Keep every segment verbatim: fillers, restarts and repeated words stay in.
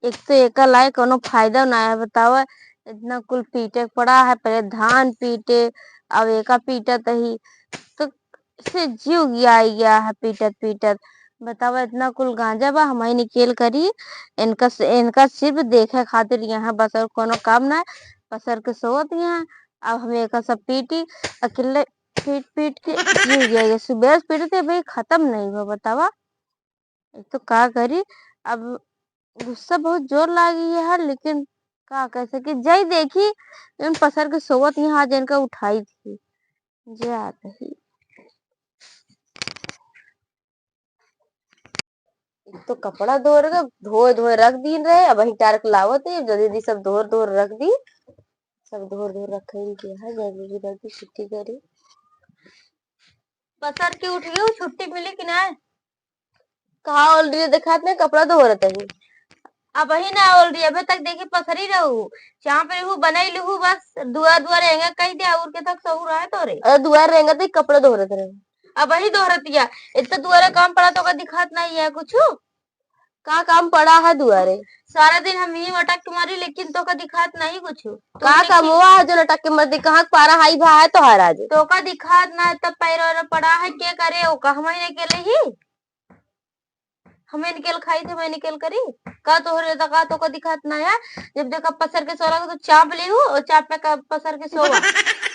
एक तो एका लाए कोनो फायदा ना है, बतावा, इतना कुल पीटे के पड़ा है, पहले धान पीटे, अब एका पीटत ही, तो से जीव गिया गया है पीटत पीटत। बतावा, इतना कुल गांजा बा, हमही निकेल करी, इनका स-, इनका सिर्फ देखे खातिर यहाँ बस, और कोनो काम ना है। पसर के सोवत यहाँ, अब हम एका सब पीटी, अकेले पीट पीट के जीव गिया गया। सुबह से पीटत है भाई, खत्म नहीं हुआ। बतावा, एक तो का करी, अब गुस्सा बहुत जोर लागी है, लेकिन का कह सकी, जाई देखी, जौन पसर के सोवत यहाँ आज इनका उठाई थी, जे आ रही। एक तो कपड़ा धोर के धोए धोए रख दीन रहे, अब वही टार के लावत है, जल्दी जल्दी सब धोर धोर रख दी, सब धोर धोर रखे इनके यहाँ, जल्दी जल्दी रख दी, छुट्टी करी। पसर के उठ गई, छुट्टी मिली कि ना? कहाँ already देखात नहीं, कपड़ा धोरत ही। अब वही ना already, अबे तक देखी पसरी रहू, चाप रहू, बनाई लहू, बस दुआर दुआर एंगा कही दे, और के तक सहू रहे तोरे। अरे दुआर रेंगा तो कपड़ा धोरत रहे। अब वही धोरतिया, इतना दुआरे काम पड़ा तो का दिखात नहीं है कुछ? का काम पड़ा है दुआरे? सारा दिन हम ही अटक के मारी, लेकिन तो का दिखात नहीं कुछ। का काम हुआ है जो अटक के मर दी? कहाँ के पारा हाई भा है तोहार आज? तो का दिखात ना, तब पैर वैर पड़ा है, के करे? ओ का हम ही निकले ही, हमें निकल खाई थे, मैं निकल करी। का तोहरे तो का, तो का दिखात ना है? जब देखा पसर के सोला तो चाप ले हूँ और चाप पे का पसर के सोवा।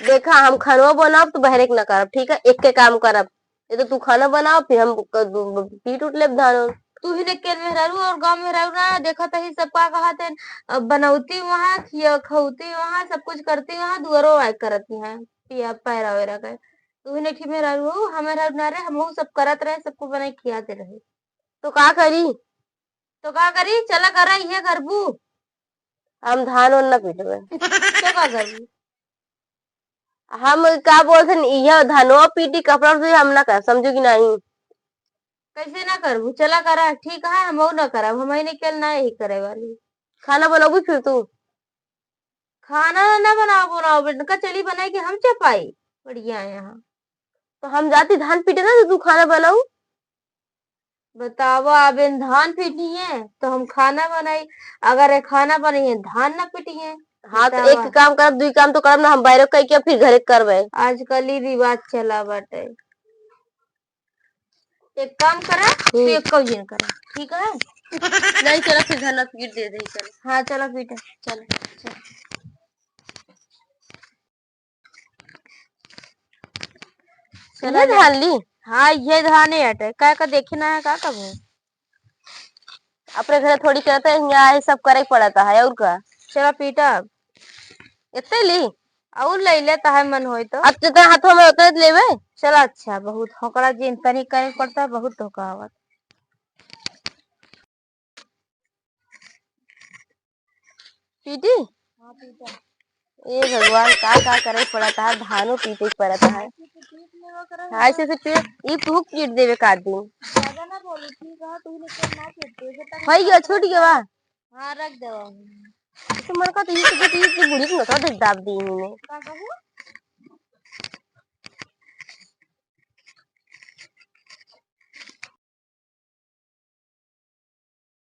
देखा, हम खानवा बनाब तो बहरे के ना करब, ठीक है? एक के काम करब, ये तो तू खाना बनाओ, फिर हम क-, ब-, ब-, पीट उठ लेब धान उन। तू ही निकल मेहरारू और गाँव मेहरारू ना देखत ही, सब का कहत हैं, अब बनौती वहाँ, खिया खौती वहाँ, सब कुछ करती वहाँ, दुआरो आए करती हैं, पिया पैरा वैरा के। तू ही नहीं मेहरारू हो, हम मेहरारू ना रहे, हम सब करत रहे, सबको बनाई खियाते रहे। तो का करी? तो का करी, चला करा, ये करबू। हम धान उन ना पीटबे। तो का करबू? हम का बोलते हैं, यह धनवा पीटी कपड़ा से हम ना कर, समझो कि नहीं? कैसे ना करबू? चला करा, ठीक है, हम ना करब, हम ही निकल ना यही करे वाली। खाना बनौबू फिर तू? खाना ना बनाओ, बनाओ बेटा, चली बनाई के हम चपाई। बढ़िया है यहाँ। तो हम जाती धान पीटे ना, तो तू खाना बनाऊ। बतावा, अब इन धान पीटी है तो हम खाना बनाई, अगर ये खाना बनी है धान ना पीटी है। हाँ, तो बतावा। एक काम करब, दुई काम तो करब ना, हम बाहर कह के फिर घरे करबे। आजकल ही रिवाज चला बाटे। एक काम करा, तू हम्म। एक कौजिन करा, ठीक है? नहीं, चला फिर धनवा पीट दे दे, चला। हाँ, चला पीटा, चला, चला। चला ये ले। धान ली? हाँ, ये धाने हटे, का का देखे ना है, का कबू? अपने घरे थोड़ी करते हैं, यहाँ ये सब करे पड़ता है, और का? चला पीटा। इतने ली? और ले लेता है, मन होए तो। अब जितना हाथों में उतने लेवे। चला, अच्छा, बहुत होकड़ा जिन तनी करे पड़ता है, बहुत धोखा आवत। पीटी? हाँ, पीटा। ए भगवान, का का करे पड़ता है, धानो पीटे के पड़ता है। ऐसे तो पीट लेवा करा। हाँ, ऐसे से पीट, ई तू पीट देवे का दिन। ज्यादा ना बोलू, ठीक है, तू लेकर ना पीट दे, जब तक होई गया, छूट गया बा। हाँ, रख दे। तो मन का तो ये तो, ये तो बूढ़ी को नसा दे दाब दी इन्हीं ने। का कहू?